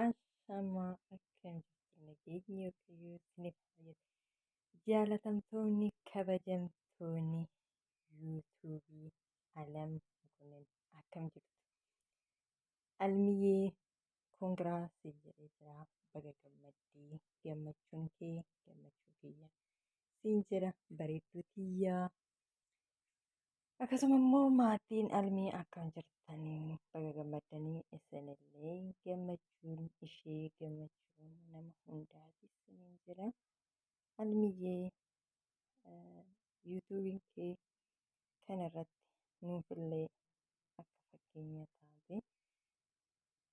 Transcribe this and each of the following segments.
Ashamaa, akkam jirtu? Nageenyi Waaqayyoo isiniif haa baay'atu. Jaalatamtoonni, kabajamtoonni yuutuubii Alam Mokonnin, akkam jirtu? Almiyyee, congra siin jedhee jira. Baga gammaddee, gammachuun kee gammachuu kiyya siin jedha, bareedduu tiyyaa. Akkasuma immoo maatiin Almii, akkam jirtanii? Baga gammaddanii. Isinillee gammachuun ishee gammachuu nama hundaati isiniin jira. Almiyyee, yuutuubiin kee kanarratti nuufillee akka fakkeenya taate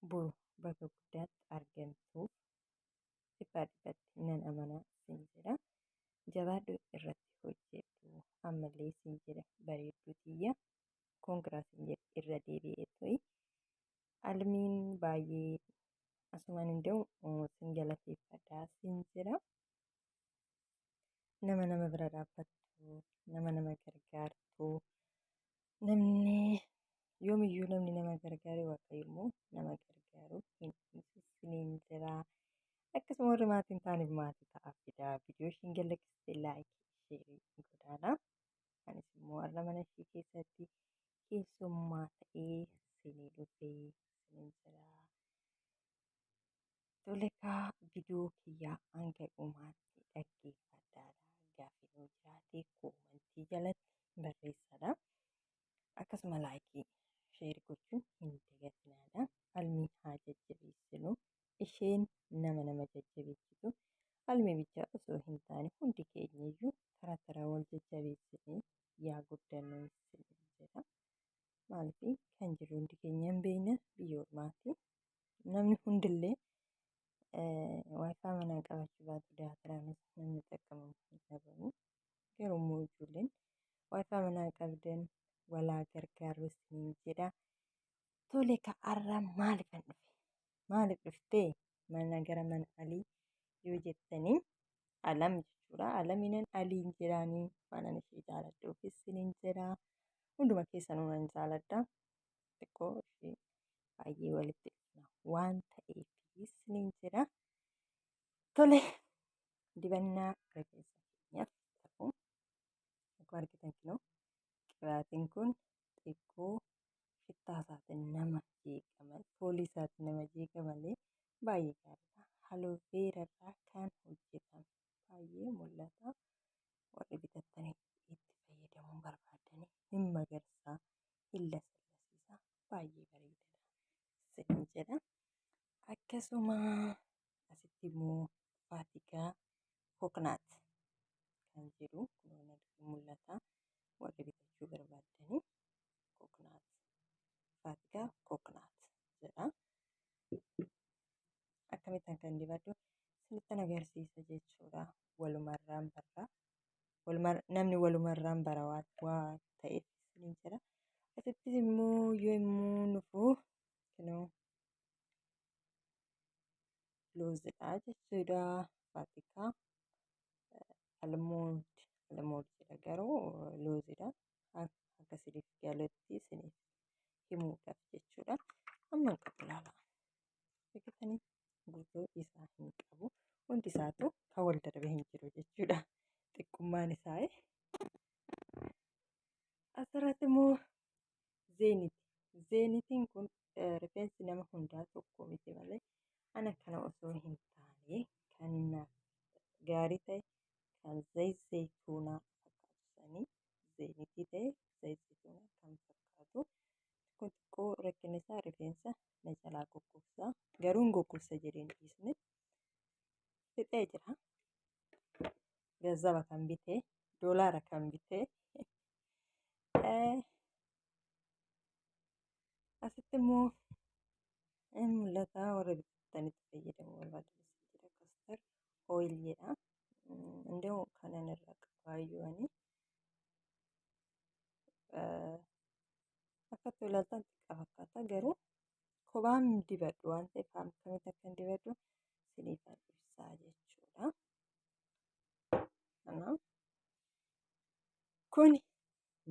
boru bakka guddaatti argamtuuf dhibbaa dhibbatti nan amanaa siin jedha. Jabaadhu, irratti hojjedhu ammallee siin jedha, bareedduu tiyya. Congra siin jedha irra deebi'ee to'i. Almiin baay'ee asumaan hin da'u sin galateeffadhaa siin jedha. Nama nama bira dhaabbattu, nama nama gargaartu, namni yoomiyyuu namni nama gargaare Waaqayyo immoo nama gargaaru hin dhiisu isiniin jira. Akkasuma warri maatii hin taaneef maatii ta'aa fidaa. Viidiyoo ishiin gad lakkiste like, share godhaadha. Anis immoo har'a mana ishee keessatti keessummaa ta'ee isinii dhufee isiniin jira. Tole kaa, viidiyoo kiyyaa hanga dhumaatti dhaggeeffadhaadha. Gaaffii yoo jiraate koomantii jalatti barreessadha. Akkasuma like, share gochuun hin dagatinaadha. Almii haa jajjabeessinu. Isheen nama nama jajjabeessitu. Almii bichaa osoo hin taane hundi keenyayyuu karaa karaa wal jajjabeessinee yaa guddannu isiniin jedha. Maaliif, kan jiru hundi keenya hin beekna, biyya ormaati. Namni hundillee WiFi manaa qabaachuu baatu daataraanis namni xaqqamamu hin dhabamu. Garuu immoo ijoolleen WiFi manaa qabdan walaa gargaaru isiniin jedha. Tole ka, har'a maaliifan dhufe? Maaliif dhuftee mana gara mana Alii yoo jettanii, Alam jechuudha. Alaminan Aliin jedhaanii waan ani ishee jaaladhuuf isiniin jedha. Hunduma keessanuu nan jaaladha. Xiqqoo ishee baay'ee walitti dhufna waan ta'eef isiniin jedha. Tole, dibannaa rifeensa keenyaaf ta'u akkuma argitan kinoo qibaatiin kun xiqqoo shittaa isaatiin nama jeeqa malee, foolii isaatiin nama jeeqa malee baay'ee gaariidha. Aloe vera irraa kan hojjetame baay'ee mul'ata. Warri bitattanii itti fayyadamuu barbaadanii hin magarsaa, hin lasallasiisa, baay'ee bareedaadha isiniin jedha. Akkasuma asitti immoo Vaatikaa coconut kan jedhu kunoo mul'ata. Warri bitachuu barbaaddanii coconut, Vaatikaa coconut jedha. Akkamittan kan dibadhu isinittan agarsiisa jechuudha. Walumarraan barra. Namni walumarraan bara waa ta'eef isiniin jedha. Asittis immoo yommuu nufu kunoo loozidha jechuudha. Vaatikaa almond, almond jedha garuu loozidha. Akka isiniif galutti isiniif himuudhaaf jechuudha. Amma hin qabu, ilaala. Argitanii, guutuu isaa hin qabu. Hundi isaatu kan wal darbe hin jiru jechuudha. Xiqqummaan isaa. Asirratti immoo zeeniti. Zeenitiin kun rifeensi nama hundaa tokko miti malee ana kana osoo hin taane kan naaf gaarii ta'e kan zayit zayituunaa fakkaatu sanii, zeenitii ta'e zayit zayituunaa kan fakkaatu kun xiqqoo rakkinni isaa rifeensa na jalaa goggogsa. Garuu hin goggogsa jedhee hin dhiisne, fixee jira. Gazzaba kan bitee, doolaara kan bitee. Asitti immoo in mul'ata, warra bitattanitti fayyadamuu barbaadan jedha, castor oil jedha. Indoo kanan irraa qabaayyuu ani akkatti ilaaltan xiqqaa fakkaata, garuu kophaan dibadhu waan ta'eef akkamitti akkan dibadhu isiniifan ibsaa jechuudha. Kanaaf kuni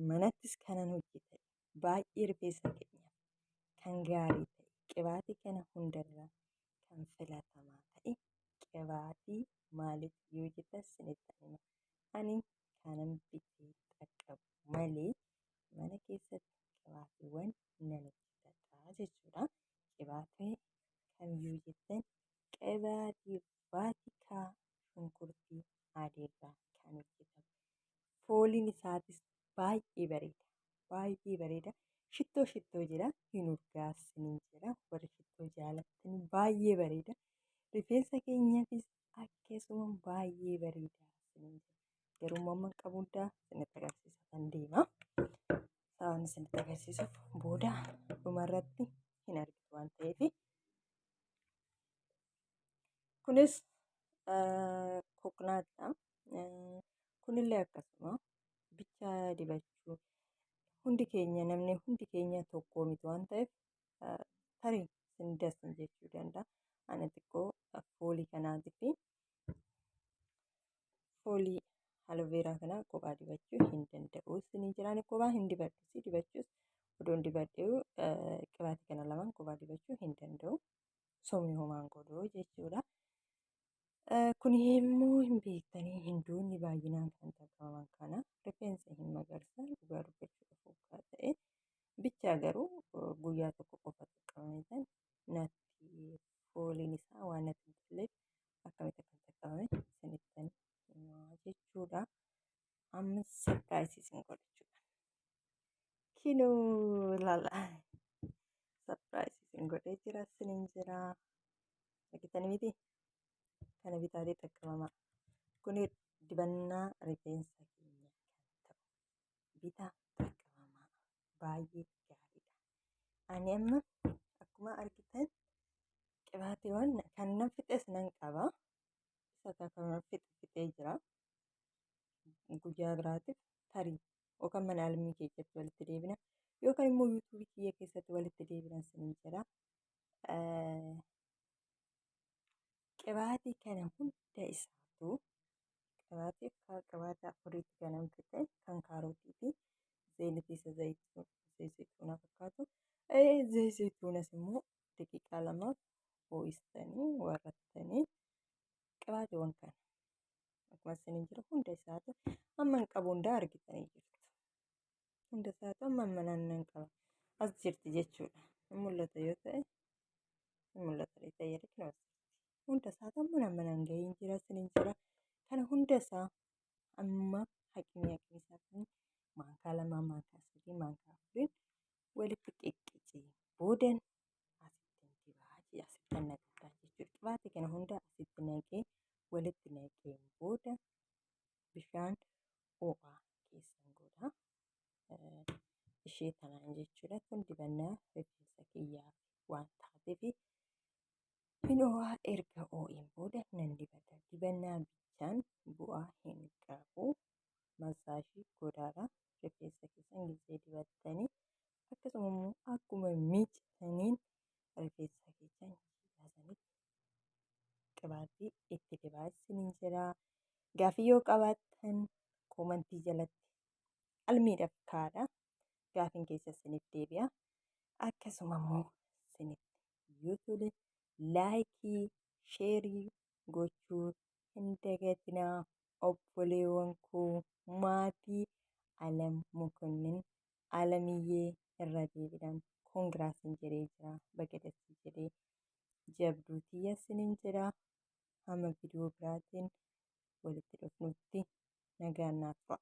manattis kanan hojjetadhe baay'ee rifeensa keenyaaf kan gaarii ta'e, qibaatii kana hundarraa kan Kan filatamaa ta'e qibaatii maaliif yoo jettan isinitti hima. Ani kanan bitee xaqqabu malee mana keessatti qibaatiiwwan nan hojjetadha jechuudha. Qibaatii kam yoo jettan qibaatii vaatikaa shunkurtii adiirraa kan hojjetamu. Fooliin isaatis baay'ee bareeda. Baay'ee bareeda. Shittoo shittoo jedha. Hin urgaasiniin jedha. Warri shittoo jaalattan baay'ee bareeda. Rifeensa keenyaafis akkasuma baay'ee bareeda. Isiniin jedha. Garuu amma qabu hundaa isinitti agarsiisa kan deema. Sababni isinitti agarsiisuuf booda dhumarratti hin argitu waan ta'eef. Kunis kokonaatidha. Kunillee akkasuma bicha dibachuu hundi keenya namni hundi keenya tokko miti waan ta'eef tarii isin dasin jechuu danda'a. Ani xiqqoo foolii kanaatii fi foolii aloveeraa kana kophaa dibachuu hin danda'u. Isin jiraan kophaa hin dibadhu. Dibachuus odoon dibadhee qibaatii kana lamaan kophaa dibachuu hin danda'u. Somni homaan godhuu jechuudha. Kun immoo hin beektanii hinduunni baay'inaan kan xaqqabaman kana rifeensa hin magarsan dhugaa dubbachuudhaaf hoggaa ta'e bichaa garuu guyyaa tokko qofa xaqqabame natti fooliin isaa waan natti hin tolleef akkamitti akka xaqqabame isinittan himaa jechuudha. Amma sapiraayisii isin godha jechuudha. Kinoo laala sapiraayisii isin godhee jira isiniin jira. Argitanii miti? Kana bitaatee xaqqabamaa. Kun dibannaa rifeensa keenya kan ta'u bitaa xaqqabamaa. Baay'ee gaariidha. Ani amma akkuma argitan qibaatiiwwan kan nan fixes nan qaba. Isa kan fixe fixee jira. Guyyaa biraatiif tarii yookaan mana almii keessatti walitti deebina yookaan immoo yuutuubii kiyya keessatti walitti deebina isiniin jira. Qibaatii kana hunda isaatu qibaatii akka qibaatii afuriitti kanan fixe kan kaarotii fi zeeyitii isa zayituuna fakkaatu. Zayituunas immoo daqiiqaa lamaaf ho'istanii warrattanii qibaatiiwwan kana akkuma isiniin jiru hunda isaatu amma hin qabu hundaa argitanii jirtu. Hunda isaatu amma amma nan qaba. As jirti jechuudha. Hin mul'ata yoo ta'e hin mul'ata yoo ta'e as jirti. Hunda isaatu amma amma nan gahiin jira isiniin jira. Kana hunda isaa amma haqimii haqimii isaatiin maankaa lama maankaa sadii maankaa afuriin walitti qiqqicee boodan asitti dibaa asitti naqataa jechuudha. Qibaatii kana hunda asitti naqee walitti naqeen booda bishaan ho'aa keessan godha. Ishee tanaan jechuudha. Kun dibannaa rifeensa kiyyaa waan taateef hin ho'aa erga ho'een booda nan dibata. Dibannaa bichaan bu'aa hin qabu. Masaajii godhaadha. Rifeensa keessan gisee dibattanii akkasuma immoo akkuma miiccitaniin rifeensa keessan jiidhaa qibaatii itti dibaa isiniin jira. Gaaffii yoo qabaattan koomantii jalatti almiidhaaf kaa'adha. Gaaffiin keessa isiniif deebi'a. Akkasuma immoo isinitti yoo tole laayikii, sheerii gochuu hin dagatinaa. Obboleewwan koo maatii Alam Mokonnin Alamiyyee irra deebiidhaan koongiraasin jedhee jira. Baga dasii jedhee jabduu tiyya isiniin jedha. Hamma viidiyoo biraatiin walitti dhufnutti nagaan naaf ta'a.